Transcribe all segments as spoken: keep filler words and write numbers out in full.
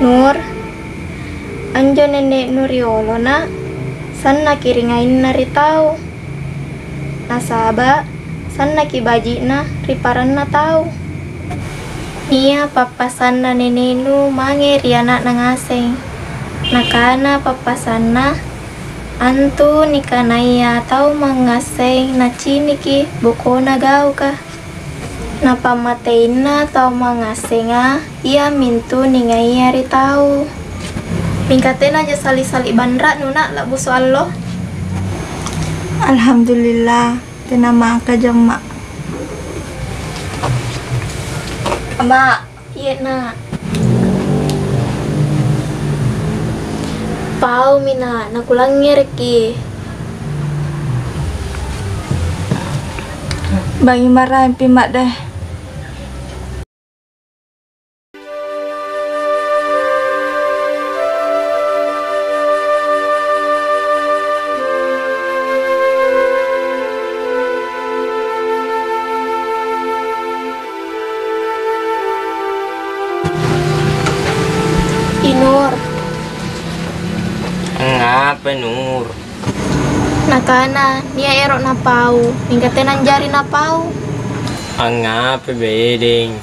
Nur, anjo nene'nu riolo, Na', sannaki ringainna ri tau. Nasaba' sannaki baji'na ri paranna tau. Nia' pappasanna nene'nu mange ri ana'na ngaseng. Nakana pappasanna, antu nikanaya tau mangngasseng naciniki bokona gauka. Napammateinna tau mangngassenga iamintu ningaia ri tau. Mingka tenaja sali-sali banra'nu, Na', la'busu' allo? Alhamdulillah, tena maka jamma. Ama'. Iye, Na'. Paumi, Na', nakulangngereki. Bangi maraeng pi, Ma'de. I Nur. Angngapai, Nur? Nakana nia' ero' napau, mingka tena anjari napau. Angngapai bedeng?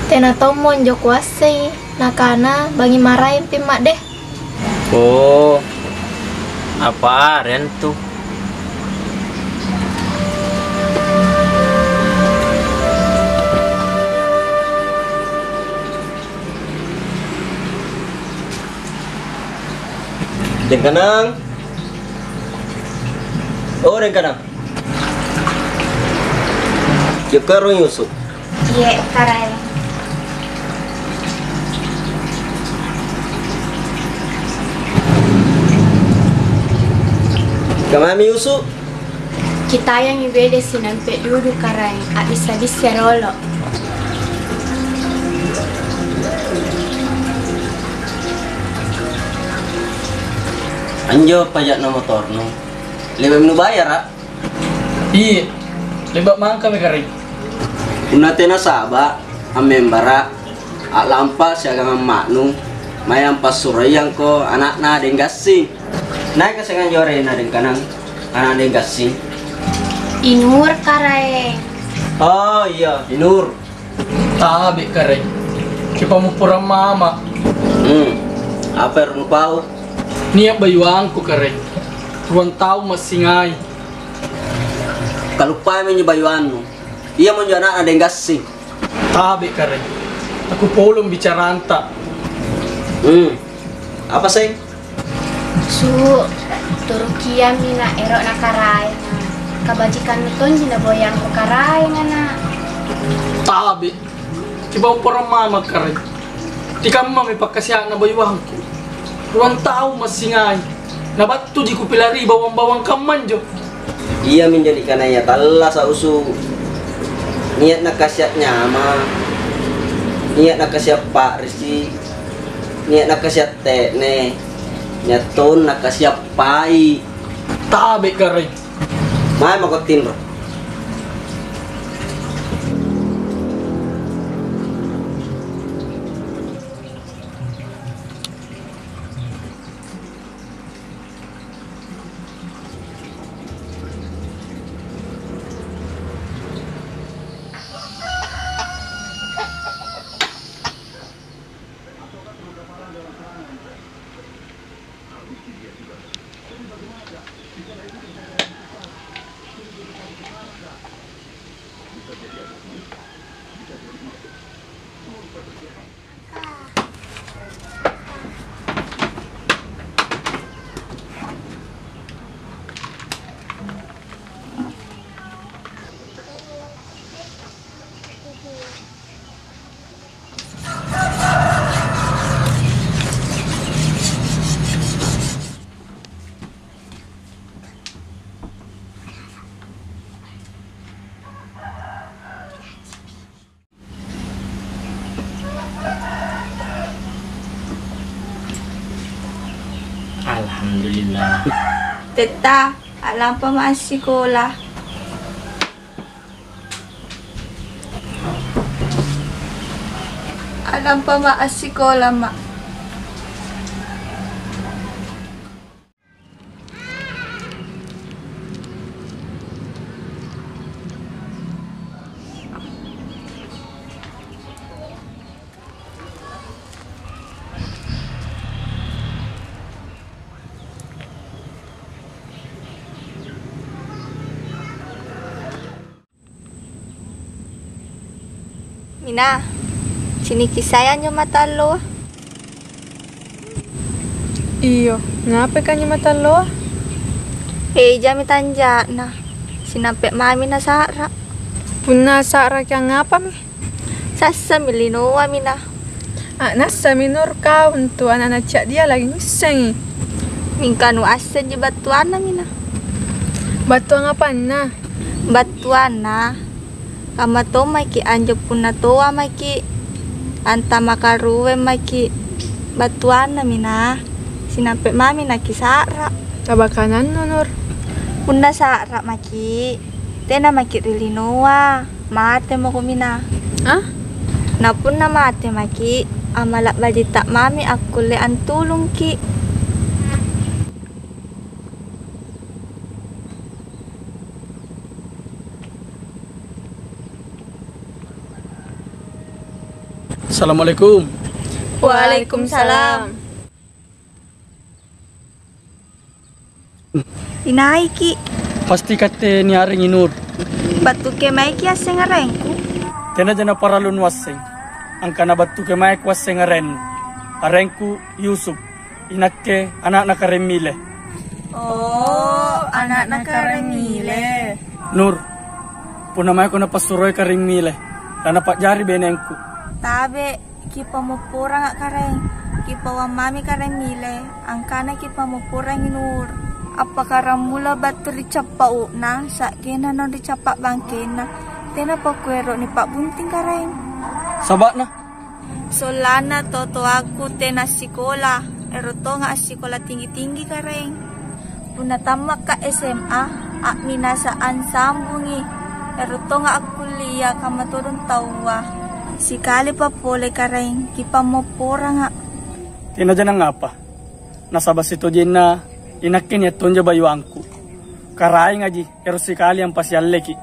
Tena tommo anjo kuassei, nakana bangi maraeng pi, Ma'de. Oh, apa are antu? Deng Kanang. Oh, Deng Kanang. Jokka rung Yusuf. Iye, Karaeng. Kamami Yusuf? Kitayangi bede sinampe' dudu, Karaeng, a'bissa-bissa rolo. Anjo paja'na motornu, le'ba'mi nubayara'? Iye, le'ba' mangkami, Karaeng. Punna tena saba', ammembara', a'lampa siagang amma'nu, mae ampassuroiangko ana'na Deng Gassing. Naeka siagang anjo arena Deng Kanang, ana' Deng Gassing? I Nur, Karaeng. Oh iya, I Nur. Tabe', Karaeng. Kipammopporang mama'. Hmm, apa ero' nupau? Nia' bayuangku, Karaeng. Ruang tau massingai. Kaluppaimi anjo bayuannu. Iamonjo ana'na Deng Gassing. Tabe', Karaeng. Aku polong bicaranta. Hmm, apa, Seng? Su, turukiammi, Na', ero'na Karaenga. Kabajikannu tonji naboyangko Karaenga, Na'. Tabe'. Kipammopporang mama', Karaeng. Tikammami pakkasia'na bayuangku. Ruang tau massingai. Nabattuji kupilari bawang-bawang kammanjo. Iaminjo nikanaya tallasa' usu'. Nia' nakasia' nyama, nia' nakasia' pa'risi', nia' nakasia' te'ne, nia' tong nakasia' pai'. Tabe', Karaeng. Mae mako tinro. Alhamdulillah. Tetta, a'lampama' assikola. A'lampama' assikola, Ma'. Mina, ciniki sai anjo mata alloa? Iyo, ngapaka anjo mata alloa? Ejami tanja'na, sinampe' mami nasa'ra'. Punna sa'raki angngapami? Sassami linoa, Mina. A', nassami Nur kau untu' ana'-ana' ca'dia lagi ngissengi. Mingka nuassenji battuanna, Mina. Battuang apanna? Battuanna, kamma tommaki' anjo punna toa maki', antama' karueng maki'. Battuanna, Mina, sinampe' mami nakisa'ra'. Taba kanannu, Nur. Punna sa'ra' maki', tena maki' ri linoa. Mate mako, Mina. Ah? Na punna mate maki', amala' bajitta' mami akkulle antulungki'. Assalamualaikum. Waalaikumsalam. Inaiki'? Pasti katte niarengi Nur. Battu kemaeki' asseng arengku? Tenaja naparallu nuasseng angkana battu kemae kuasseng arennu. Arengku Yusuf. Inakke ana'na Karaeng Mile. Oh, ana'na Karaeng Mile. Nur, punna maeko napassuroi Karaeng Mile, lanapa'jari benengku. Tabe'. Kipammopporanga' Karaeng, kipauang mami Karaeng Mile, angkana kipammopporangi Nur. Appakkaramula battu ri cappa' u'na, sa'genna naung ri cappa' bangkenna, tenapa kuero' nipa'bunting Karaeng. Saba'na? Sollanna totoakku tena sikola, ero' tonga' assikola tinggi-tinggi Karaeng. Punna tammakka' S M A, a'minasa ansambungi, ero' tonga' akkullia kamma todong taua. Sikalipa pole Karaeng, kipammopporanga'. Tenaja nangapa, nasaba' sitojenna inakke nia' tonja bayuangku. Karaengaji, ero' sikali ampasialleki'.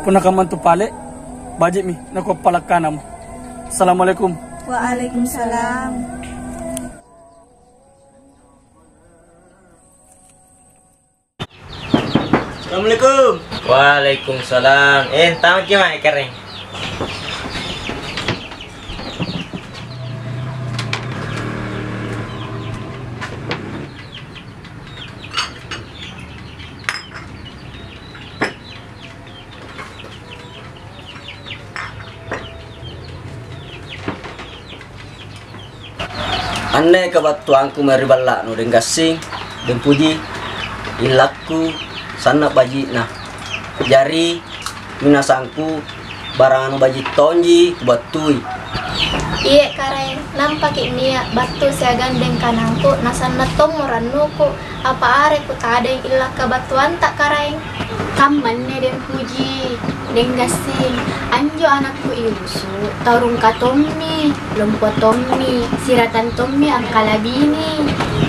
Punna kammantu pale', baji'mi nakuappala' kanamo. Assalamualaikum. Waalaikumsalam. Assalamualaikum. Waalaikumsalam. Eh, antamaki' mae, Karaeng. Anne kabattuangku mae ri balla'nu, Deng Gassing, Deng Puji, illakku sanna' baji'na. Jari, minasangku barang anu baji' tonji kubattui. Iye, Karaeng, nampaki' nia' battu siagang deng kanangku, nasanna' tommo rannuku. Apa are kutadeng illa kabattuanta, Karaeng? Kammanne, Deng Puji, Deng Gassing, anjo anakku Yusu, tau rungka tommi, lompo tommi, siratang tommi angkalabini.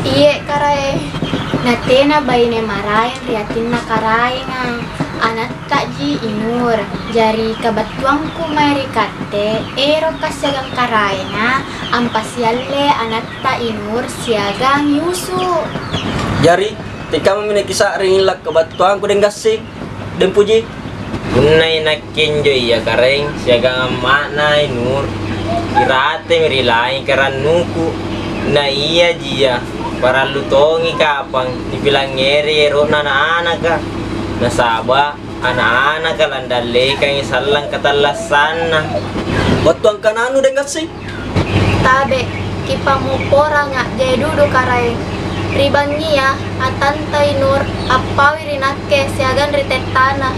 Iye, Karaeng. Natena baine maraeng ri atinna Karaenga. Anatta'ji Inur. Jari kabattuangku mae ri katte, eroka siagang Karaenga ampasialle anatta Inur siagang Yusu. Jari, tekamami nakisa'ring illa kabattuangku, Deng Gassing, Deng Puji? Punna inakke injo ia Karaeng siagang amma'na Inur, iratemi ri langi karannuku. Na iaji ia parallu tongi kapang nipilangngeri ero'na ana'-anaka, nasaba' ana'-anaka landallekangi sallang katallassanna. Battu angkananu, Deng Gassing? Tabe', kipammopporanga' jai dudu Karaeng. Ri bangngia, attantai Nur appaui ri nakke siagang ri tettana.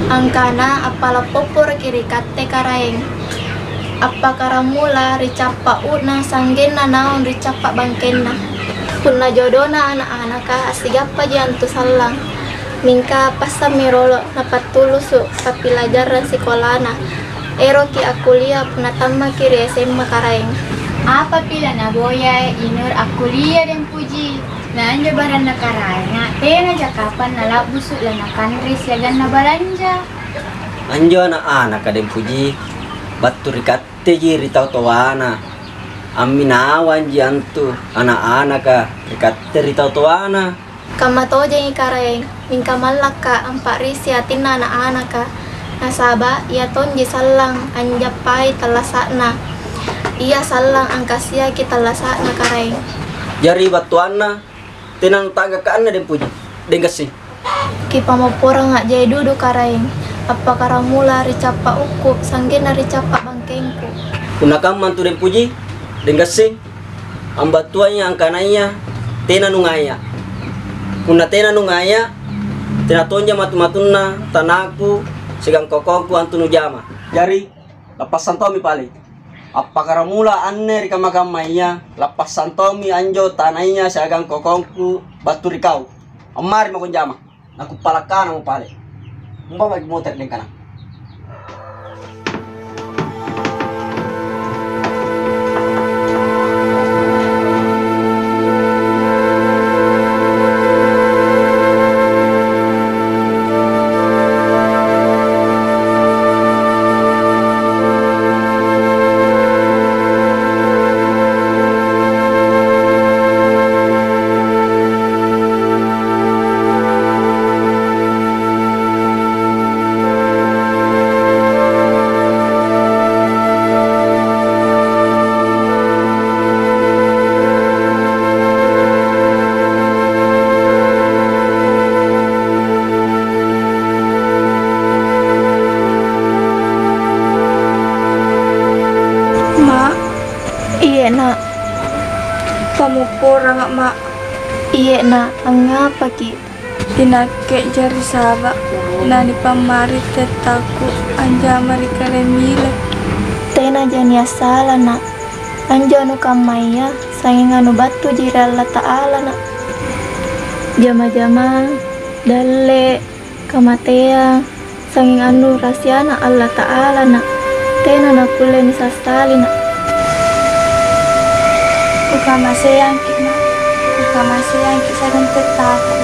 Angkana appala' popporoki ri katte Karaeng. Appakkaramula ri cappa' u'na sanggenna naung ri cappa' bangkenna. Punna jodona ana'-anaka assigappaji antu sallang. Mingka passammi rolo napattulusu' pappilajarang sikolana. Eroki akkulia punna tammaki ri S M A Karaeng. Apapi lanaboya Inur akkulia, Deng Puji? Na anjo baranna Karaenga tenaja kapang nala'busu' lanakanre siagang nabalanja. Anjo ana'-anaka, Deng Puji, battu ri katteji ri tau toana. Amminawanji antu ana'-anaka ri katte ri tau toana. Kamma tojengi Karaeng, mingka mallakka' ampa'risi atinna ana'-anaka. Nasaba' ia tonji sallang anjappai tallasa'na, ia sallang angkasiaki tallasa'na Karaeng. Jari battuanna, tena nuta'gaka anne Deng Puji, Deng Gassing? Kipammopporanga' jai dudu Karaeng, appakkaramula ri cappa' ukku', sa'genna ri cappa' bangkengku. Punna kamma antu Deng Puji, Deng Gassing, ambattuangi angkanaya tena nungaya'. Punna tena nungaya', tena tonja matu-matunna tanaku siagang kokongku antu nujama. Jari, lappassang tommi pale. Appakkaramula anne ri kamma-kammaya, lappassang tommi anjo tanaya siagang kokongku battu ri kau. Ammari mako anjama. Nakuppala' kanamo pale. Umba maki' motere' dengkana. Ma', iye, Na'. Pammopporanga', Ma'. Iye, Na', angngapaki'? Inakke jari saba' nanipammari tettaku anjama ri Karaeng Mile. Tenaja nia' sala, Na'. Anjo anu kammaya sangnging anu battuji ri Allata'ala, Na'. Jama-jamang, dalle', kamateang, sangnging anu rahasiana Allata'ala, Na'. Tena nakkulle nisassali, Na'. Kukamaseangki', Ma'. Kukamaseangki' siagang tettaku.